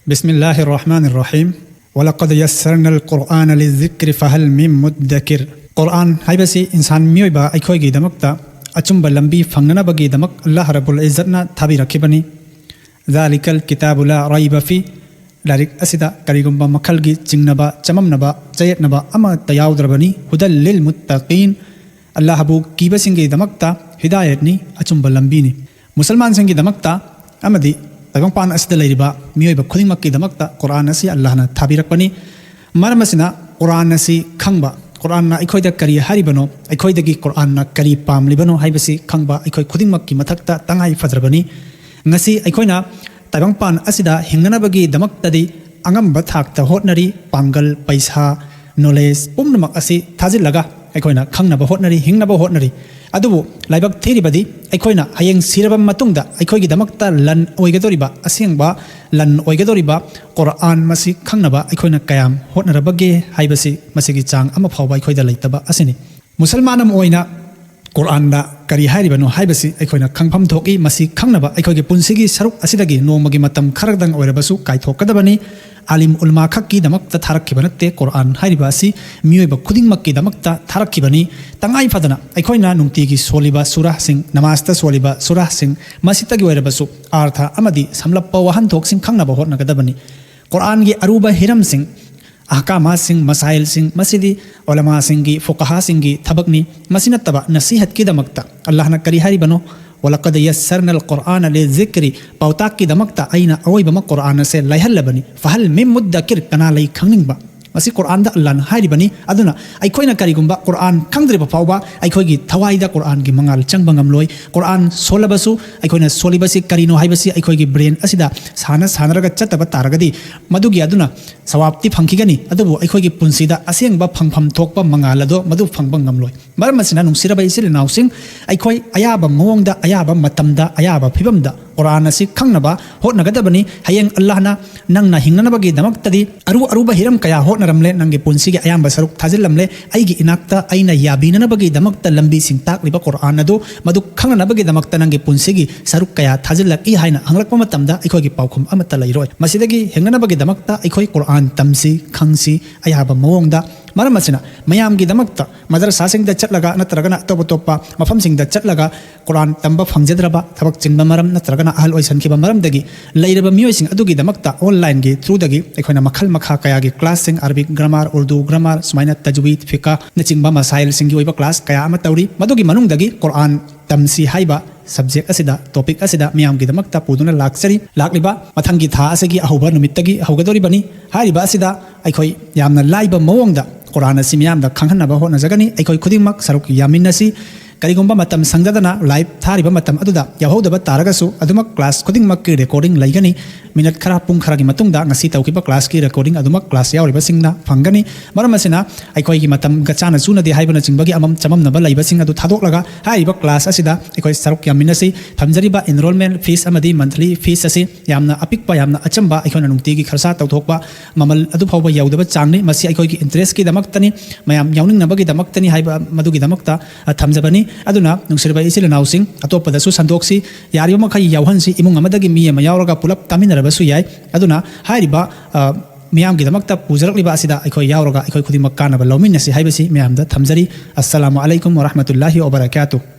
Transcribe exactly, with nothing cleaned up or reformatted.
بسم الله الرحمن الرحيم. ولقد يسرنا القرآن للذكر فهل من مدكر. ꯀꯨꯔꯥꯟ ꯍꯥꯏꯕꯁꯤ ꯏꯟꯁꯥꯟ ꯃꯤꯑꯣꯏꯕ ꯑꯩꯈꯣꯏꯒꯤꯗꯃꯛꯇ ꯑꯆꯨꯝꯕ ꯂꯝꯕꯤ ꯐꯪꯅꯅꯕꯒꯤꯗꯃꯛ ꯑꯜꯂꯥꯍ ꯔꯕꯨꯜ ꯏꯖꯠꯅ ꯊꯥꯕꯤꯔꯛꯈꯤꯕꯅꯤ꯫ ذلك الكتاب لا ريب فيه. ꯂꯥꯏꯔꯤꯛ ꯑꯁꯤꯗ ꯀꯔꯤꯒꯨꯝꯕ ꯃꯈꯜꯒꯤ ꯆꯤꯡꯅꯕ, ꯆꯃꯝꯅꯕ, ꯆꯌꯦꯠꯅꯕ ꯑꯃꯠꯇ ꯌꯥꯎꯗ꯭ꯔꯕꯅꯤ꯫ هدى للمتقين. ꯑꯜꯂꯥꯍꯕꯨ ꯀꯤꯕꯁꯤꯡꯒꯤꯗꯃꯛꯇ ꯍꯤꯗꯥꯌꯠꯅꯤ, ꯑꯆꯨꯝꯕ ꯂꯝꯕꯤꯅꯤ꯫ ꯃꯨꯁꯜꯃꯥꯟꯁꯤꯡꯒꯤꯗꯃꯛꯇ ꯑꯃꯗꯤ ꯇꯥꯏꯕꯪꯄꯥꯟ ꯑꯁꯤꯗ ꯂꯩꯔꯤꯕ ꯃꯤꯑꯣꯏꯕ ꯈꯨꯗꯤꯡꯃꯛꯀꯤꯗꯃꯛꯇ ꯀꯨꯔꯥꯟ ꯑꯁꯤ ꯑꯜꯂꯥꯍꯅ ꯊꯥꯕꯤꯔꯛꯄꯅꯤ꯫ ꯃꯔꯝ ꯑꯁꯤꯅ ꯀꯨꯔꯥꯟ ꯑꯁꯤ ꯈꯪꯕ, ꯀꯨꯔꯥꯟꯅ ꯑꯩꯈꯣꯏꯗ ꯀꯔꯤ ꯍꯥꯏꯔꯤꯕꯅꯣ, ꯑꯩꯈꯣꯏꯗꯒꯤ ꯀꯨꯔꯥꯟꯅ ꯀꯔꯤ ꯄꯥꯝꯂꯤꯕꯅꯣ ꯍꯥꯏꯕꯁꯤ ꯈꯪꯕ ꯑꯩꯈꯣꯏ ꯈꯨꯗꯤꯡꯃꯛꯀꯤ ꯃꯊꯛꯇ ꯇꯉꯥꯏ ꯐꯗ꯭ꯔꯕꯅꯤ꯫ ꯉꯁꯤ ꯑꯩꯈꯣꯏꯅ ꯇꯥꯏꯕꯪꯄꯥꯟ ꯑꯁꯤꯗ ꯍꯤꯡꯅꯅꯕꯒꯤꯗꯃꯛꯇꯗꯤ ꯑꯉꯝꯕ ꯊꯥꯛꯇ ꯍꯣꯠꯅꯔꯤ꯫ ꯄꯥꯡꯒꯜ, ꯄꯩꯁꯥ, ꯅꯣꯂꯦꯖ ꯄꯨꯝꯅꯃꯛ ꯑꯁꯤ ꯊꯥꯖꯤꯜꯂꯒ ꯑꯩꯈꯣꯏꯅ ꯈꯪꯅꯕ ꯍꯣꯠꯅꯔꯤ, ꯍꯤꯡꯅꯕ ꯍꯣꯠꯅꯔꯤ꯫ ꯑꯗꯨꯕꯨ ꯂꯥꯏꯕꯛ ꯊꯤꯔꯤꯕꯗꯤ, ꯑꯩꯈꯣꯏꯅ ꯍꯌꯦꯡ ꯁꯤꯔꯕ ꯃꯇꯨꯡꯗ ꯑꯩꯈꯣꯏꯒꯤꯗꯃꯛꯇ ꯂꯟ ꯑꯣꯏꯒꯗꯧꯔꯤꯕ, ꯑꯁꯦꯡꯕ ꯂꯟ ꯑꯣꯏꯒꯗꯧꯔꯤꯕ ꯀꯨꯔꯥꯟ ꯃꯁꯤ ꯈꯪꯅꯕ ꯑꯩꯈꯣꯏꯅ ꯀꯌꯥꯝ ꯍꯣꯠꯅꯔꯕꯒꯦ ꯍꯥꯏꯕꯁꯤ ꯃꯁꯤꯒꯤ ꯆꯥꯡ ꯑꯃ ꯐꯥꯎꯕ ꯑꯩꯈꯣꯏꯗ ꯂꯩꯇꯕ ꯑꯁꯤꯅꯤ꯫ ꯃꯨꯁꯜꯃꯥꯟ ꯑꯃ ꯑꯣꯏꯅ ꯀꯨꯔꯥꯟꯗ ꯀꯔꯤ ꯍꯥꯏꯔꯤꯕꯅꯣ ꯍꯥꯏꯕꯁꯤ ꯑꯩꯈꯣꯏꯅ ꯈꯪꯐꯝ ꯊꯣꯛꯏ꯫ ꯃꯁꯤ ꯈꯪꯅꯕ ꯑꯩꯈꯣꯏꯒꯤ ꯄꯨꯟꯁꯤꯒꯤ ꯁꯔꯨꯛ ꯑꯁꯤꯗꯒꯤ ꯅꯣꯡꯃꯒꯤ ꯃꯇꯝ ꯈꯔꯗꯪ ꯑꯣꯏꯔꯕꯁꯨ ꯀꯥꯏꯊꯣꯛꯀꯗꯕꯅꯤ꯫ ꯑꯥꯂꯤꯝ ꯎꯂꯃꯥ ꯈꯛꯀꯤꯗꯃꯛꯇ ꯊꯥꯔꯛꯈꯤꯕ ꯅꯠꯇꯦ꯫ ꯀꯨꯔꯥꯟ ꯍꯥꯏꯔꯤꯕ ꯑꯁꯤ ꯃꯤꯑꯣꯏꯕ ꯈꯨꯗꯤꯡꯃꯛꯀꯤꯗꯃꯛꯇ ꯊꯥꯔꯛꯈꯤꯕꯅꯤ꯫ ꯇꯉꯥꯏ ꯐꯗꯅ ꯑꯩꯈꯣꯏꯅ ꯅꯨꯡꯇꯤꯒꯤ ꯁꯣꯜꯂꯤꯕ ꯁꯨꯔꯥꯁꯤꯡ, ꯅꯃꯥꯖꯇ ꯁꯣꯜꯂꯤꯕ ꯁꯨꯔꯥꯁꯤꯡ, ꯃꯁꯤꯇꯒꯤ ꯑꯣꯏꯔꯕꯁꯨ ꯑꯥꯔꯊ ꯑꯃꯗꯤ ꯁꯝꯂꯞꯄ ꯋꯥꯍꯟꯊꯣꯛꯁꯤꯡ ꯈꯪꯅꯕ ꯍꯣꯠꯅꯒꯗꯕꯅꯤ꯫ ꯀꯨꯔꯥꯟꯒꯤ ꯑꯔꯨꯕ ꯍꯤꯔꯝꯁꯤꯡ, ꯑꯍꯀꯥꯃꯥꯁꯤꯡ, ꯃꯁꯥꯏꯜꯁꯤꯡ, ꯃꯁꯤꯗꯤ ꯎꯂꯃꯥꯁꯤꯡꯒꯤ, ꯐꯨꯀꯍꯥꯁꯤꯡꯒꯤ ꯊꯕꯛꯅꯤ꯫ ꯃꯁꯤ ꯅꯠꯇꯕ ꯅꯁꯤꯍꯠꯀꯤꯗꯃꯛꯇ ꯑꯜꯂꯥꯍꯅ ꯀꯔꯤ ꯍꯥꯏꯔꯤꯕꯅꯣ? ولقد يسرنا القرآن للذكر. ꯄꯥꯎꯇꯥꯛꯀꯤꯗꯃꯛꯇ ꯑꯩꯅ ꯑꯔꯣꯏꯕꯃꯛ ꯀꯨꯔꯥꯟ ꯑꯁꯦ ꯂꯥꯏꯍꯜꯂꯕꯅꯤ꯫ فهل من مدكر. ꯀꯅꯥ ꯂꯩ ꯈꯪꯅꯤꯡꯕ? ꯃꯁꯤ ꯀꯨꯔꯥꯟꯗ ꯑꯜꯂꯥꯍꯅ ꯍꯥꯏꯔꯤꯕꯅꯤ꯫ ꯑꯗꯨꯅ ꯑꯩꯈꯣꯏꯅ ꯀꯔꯤꯒꯨꯝꯕ ꯀꯨꯔꯥꯟ ꯈꯪꯗ꯭ꯔꯤꯕ ꯐꯥꯎꯕ ꯑꯩꯈꯣꯏꯒꯤ ꯊꯋꯥꯏꯗ ꯀꯨꯔꯥꯟꯒꯤ ꯃꯉꯥꯜ ꯆꯪꯕ ꯉꯝꯂꯣꯏ꯫ ꯀꯨꯔꯥꯟ ꯁꯣꯜꯂꯕꯁꯨ ꯑꯩꯈꯣꯏꯅ ꯁꯣꯜꯂꯤꯕꯁꯤ ꯀꯔꯤꯅꯣ ꯍꯥꯏꯕꯁꯤ ꯑꯩꯈꯣꯏꯒꯤ ꯕ꯭ꯔꯦꯟ ꯑꯁꯤꯗ ꯁꯥꯟꯅ ꯁꯥꯟꯅꯔꯒ ꯆꯠꯇꯕ ꯇꯥꯔꯒꯗꯤ ꯃꯗꯨꯒꯤ ꯑꯗꯨꯅ ꯁꯋꯥꯕꯇꯤ ꯐꯪꯈꯤꯒꯅꯤ, ꯑꯗꯨꯕꯨ ꯑꯩꯈꯣꯏꯒꯤ ꯄꯨꯟꯁꯤꯗ ꯑꯁꯦꯡꯕ ꯐꯪꯐꯝ ꯊꯣꯛꯄ ꯃꯉꯥꯜ ꯑꯗꯣ ꯃꯗꯨ ꯐꯪꯕ ꯉꯝꯂꯣꯏ꯫ ꯃꯔꯝ ꯑꯁꯤꯅ, ꯅꯨꯡꯁꯤꯔꯕ ꯏꯆꯤꯜ ꯏꯅꯥꯎꯁꯤꯡ, ꯑꯩꯈꯣꯏ ꯑꯌꯥꯕ ꯃꯑꯣꯡꯗ, ꯑꯌꯥꯕ ꯃꯇꯝꯗ, ꯑꯌꯥꯕ ꯐꯤꯕꯝꯗ ꯀꯨꯔꯥꯟ ꯑꯁꯤ ꯈꯪꯅꯕ ꯍꯣꯠꯅꯒꯗꯕꯅꯤ꯫ ꯍꯌꯦꯡ ꯑꯜꯂꯥꯍꯅ ꯅꯪꯅ ꯍꯤꯡꯅꯅꯕꯒꯤꯗꯃꯛꯇꯗꯤ ꯑꯔꯨ ꯑꯔꯨꯕ ꯍꯤꯔꯝ ꯀꯌꯥ ꯍꯣꯠꯅꯔꯝꯂꯦ, ꯅꯪꯒꯤ ꯄꯨꯟꯁꯤꯒꯤ ꯑꯌꯥꯝꯕ ꯁꯔꯨꯛ ꯊꯥꯖꯤꯜꯂꯝꯂꯦ, ꯑꯩꯒꯤ ꯏꯅꯥꯛꯇ ꯑꯩꯅ ꯌꯥꯕꯤꯅꯅꯕꯒꯤꯗꯃꯛꯇ ꯂꯝꯕꯤꯁꯤꯡ ꯇꯥꯛꯂꯤꯕ ꯀꯨꯔꯥꯟ ꯑꯗꯨ, ꯃꯗꯨ ꯈꯪꯅꯅꯕꯒꯤꯗꯃꯛꯇ ꯅꯪꯒꯤ ꯄꯨꯟꯁꯤꯒꯤ ꯁꯔꯨꯛ ꯀꯌꯥ ꯊꯥꯖꯤꯜꯂꯛꯏ ꯍꯥꯏꯅ ꯍꯪꯂꯛꯄ ꯃꯇꯝꯗ ꯑꯩꯈꯣꯏꯒꯤ ꯄꯥꯎꯈꯨꯝ ꯑꯃꯠꯇ ꯂꯩꯔꯣꯏ꯫ ꯃꯁꯤꯗꯒꯤ ꯍꯤꯡꯅꯅꯕꯒꯤꯗꯃꯛꯇ ꯑꯩꯈꯣꯏ ꯀꯨꯔꯥꯟ ꯇꯝꯁꯤ, ꯈꯪꯁꯤ, ꯑꯌꯥꯕ ꯃꯑꯣꯡꯗ꯫ ꯃꯔꯝ ꯑꯁꯤꯅ ꯃꯌꯥꯝꯒꯤꯗꯃꯛꯇ ꯃꯗꯔꯁꯥꯁꯤꯡꯗ ꯆꯠꯂꯒ ꯅꯠꯇ꯭ꯔꯒꯅ ꯑꯇꯣꯞ ꯑꯇꯣꯞꯄ ꯃꯐꯝꯁꯤꯡꯗ ꯆꯠꯂꯒ ꯀꯨꯔꯥꯟ ꯇꯝꯕ ꯐꯪꯖꯗ꯭ꯔꯕ, ꯊꯕꯛ ꯆꯤꯟꯕ ꯃꯔꯝ ꯅꯠꯇ꯭ꯔꯒꯅ ꯑꯍꯜ ꯑꯣꯏꯁꯟꯈꯤꯕ ꯃꯔꯝꯗꯒꯤ ꯂꯩꯔꯕ ꯃꯤꯑꯣꯏꯁꯤꯡ ꯑꯗꯨꯒꯤꯗꯃꯛꯇ online-ꯒꯤ through-ꯗꯒꯤ ꯑꯩꯈꯣꯏꯅ ꯃꯈꯜ ꯃꯈꯥ ꯀꯌꯥꯒꯤ class-ꯁꯤꯡ, Arabic grammar, Urdu grammar, ꯁꯨꯃꯥꯏꯅ ꯇꯖꯋꯤꯗ, ꯐꯤꯀꯥꯅꯆꯤꯡꯕ ꯃꯁꯥꯏꯜꯁꯤꯡꯒꯤ ꯑꯣꯏꯕ class ꯀꯌꯥ ꯑꯃ ꯇꯧꯔꯤ꯫ ꯃꯗꯨꯒꯤ ꯃꯅꯨꯡꯗꯒꯤ ꯀꯨꯔꯥꯟ ꯇꯝꯁꯤ ꯍꯥꯏꯕ subject ꯑꯁꯤꯗ, topic ꯑꯁꯤꯗ ꯃꯤꯌꯥꯝꯒꯤꯗꯃꯛꯇ ꯄꯨꯗꯨꯅ ꯂꯥꯛꯆꯔꯤ꯫ ꯂꯥꯛꯂꯤꯕ ꯃꯊꯪꯒꯤ ꯊꯥ ꯑꯁꯤꯒꯤ ꯑꯍꯧꯕ ꯅꯨꯃꯤꯠꯇꯒꯤ ꯍꯧꯒꯗꯧꯔꯤꯕꯅꯤ꯫ ꯍꯥꯏꯔꯤꯕ ꯑꯁꯤꯗ ꯑꯩꯈꯣꯏ ꯌꯥꯝꯅ ꯂꯥꯏꯕ ꯃꯑꯣꯡꯗ ꯀꯨꯔꯥꯟ ꯑꯁꯤ ꯃꯤꯌꯥꯝꯗ ꯈꯪꯍꯟꯅꯕ ꯍꯣꯠꯅꯖꯒꯅꯤ꯫ ꯑꯩꯈꯣꯏ ꯈꯨꯗꯤꯡꯃꯛ ꯁꯔꯨꯛ ꯌꯥꯃꯤꯟꯅꯁꯤ꯫ ꯀꯔꯤꯒꯨꯝꯕ ꯃꯇꯝ ꯁꯪꯗꯗꯅ live ꯊꯥꯔꯤꯕ ꯃꯇꯝ ꯑꯗꯨꯗ ꯌꯥꯎꯍꯧꯗꯕ ꯇꯥꯔꯒꯁꯨ, ꯑꯗꯨꯃꯛ class ꯈꯨꯗꯤꯡꯃꯛꯀꯤ recording ꯂꯩꯒꯅꯤ꯫ Minute ꯈꯔ, ꯄꯨꯡ ꯈꯔꯒꯤ ꯃꯇꯨꯡꯗ ꯉꯁꯤ ꯇꯧꯈꯤꯕ class-ꯀꯤ recording ꯑꯗꯨꯃꯛ class ꯌꯥꯎꯔꯤꯕꯁꯤꯡꯅ ꯐꯪꯒꯅꯤ꯫ ꯃꯔꯝ ꯑꯁꯤꯅ, ꯑꯩꯈꯣꯏꯒꯤ ꯃꯇꯝꯒ ꯆꯥꯟꯅ ꯆꯨꯅꯗꯦ ꯍꯥꯏꯕꯅꯆꯤꯡꯕꯒꯤ ꯑꯃꯝ ꯆꯃꯝꯅꯕ ꯂꯩꯕꯁꯤꯡ ꯑꯗꯨ ꯊꯥꯗꯣꯛꯂꯒ, ꯍꯥꯏꯔꯤꯕ class ꯑꯁꯤꯗ ꯑꯩꯈꯣꯏ ꯁꯔꯨꯛ ꯌꯥꯃꯤꯟꯅꯁꯤ꯫ ꯊꯝꯖꯔꯤꯕ enrollment fees ꯑꯃꯗꯤ monthly fees ꯑꯁꯤ ꯌꯥꯝꯅ ꯑꯄꯤꯛꯄ, ꯌꯥꯝꯅ ꯑꯆꯝꯕ, ꯑꯩꯈꯣꯏꯅ ꯅꯨꯡꯇꯤꯒꯤ ꯈꯔꯁꯥ ꯇꯧꯊꯣꯛꯄ ꯃꯃꯜ ꯑꯗꯨ ꯐꯥꯎꯕ ꯌꯧꯗꯕ ꯆꯥꯡꯅꯤ꯫ ꯃꯁꯤ ꯑꯩꯈꯣꯏꯒꯤ interest-ꯀꯤꯗꯃꯛꯇꯅꯤ, ꯃꯌꯥꯝ ꯌꯥꯎꯅꯤꯡꯅꯕꯒꯤꯗꯃꯛꯇꯅꯤ ꯍꯥꯏꯕ ꯃꯗꯨꯒꯤꯗꯃꯛꯇ, ꯑ, ꯊꯝꯖꯕꯅꯤ꯫ ꯑꯗꯨꯅ ꯅꯨꯡꯁꯤꯔꯕ ꯏꯆꯤꯜ ꯏꯅꯥꯎꯁꯤꯡ, ꯑꯇꯣꯞꯄꯗꯁꯨ ꯁꯟꯗꯣꯛꯁꯤ, ꯌꯥꯔꯤꯕ ꯃꯈꯩ ꯌꯥꯎꯍꯟꯁꯤ꯫ ꯏꯃꯨꯡ ꯑꯃꯗꯒꯤ ꯃꯤ ꯑꯃ ꯌꯥꯎꯔꯒ ꯄꯨꯂꯞ ꯇꯥꯃꯤꯟꯅꯔꯕꯁꯨ ꯌꯥꯏ꯫ ꯑꯗꯨꯅ ꯍꯥꯏꯔꯤꯕ, ꯑ, ꯃꯤꯌꯥꯝꯒꯤꯗꯃꯛꯇ ꯄꯨꯖꯔꯛꯂꯤꯕ ꯑꯁꯤꯗ ꯑꯩꯈꯣꯏ ꯌꯥꯎꯔꯒ ꯑꯩꯈꯣꯏ ꯈꯨꯗꯤꯡꯃꯛ ꯀꯥꯟꯅꯕ ꯂꯧꯃꯤꯟꯅꯁꯤ ꯍꯥꯏꯕꯁꯤ ꯃꯌꯥꯝꯗ ꯊꯝꯖꯔꯤ꯫ ꯑꯁꯁꯂꯥꯃꯨ ꯑꯂꯩꯀꯨꯝ ꯋꯔꯍꯃꯇꯨꯜꯂꯥꯍꯤ ꯋꯕꯔꯀꯥꯇꯨꯍ꯫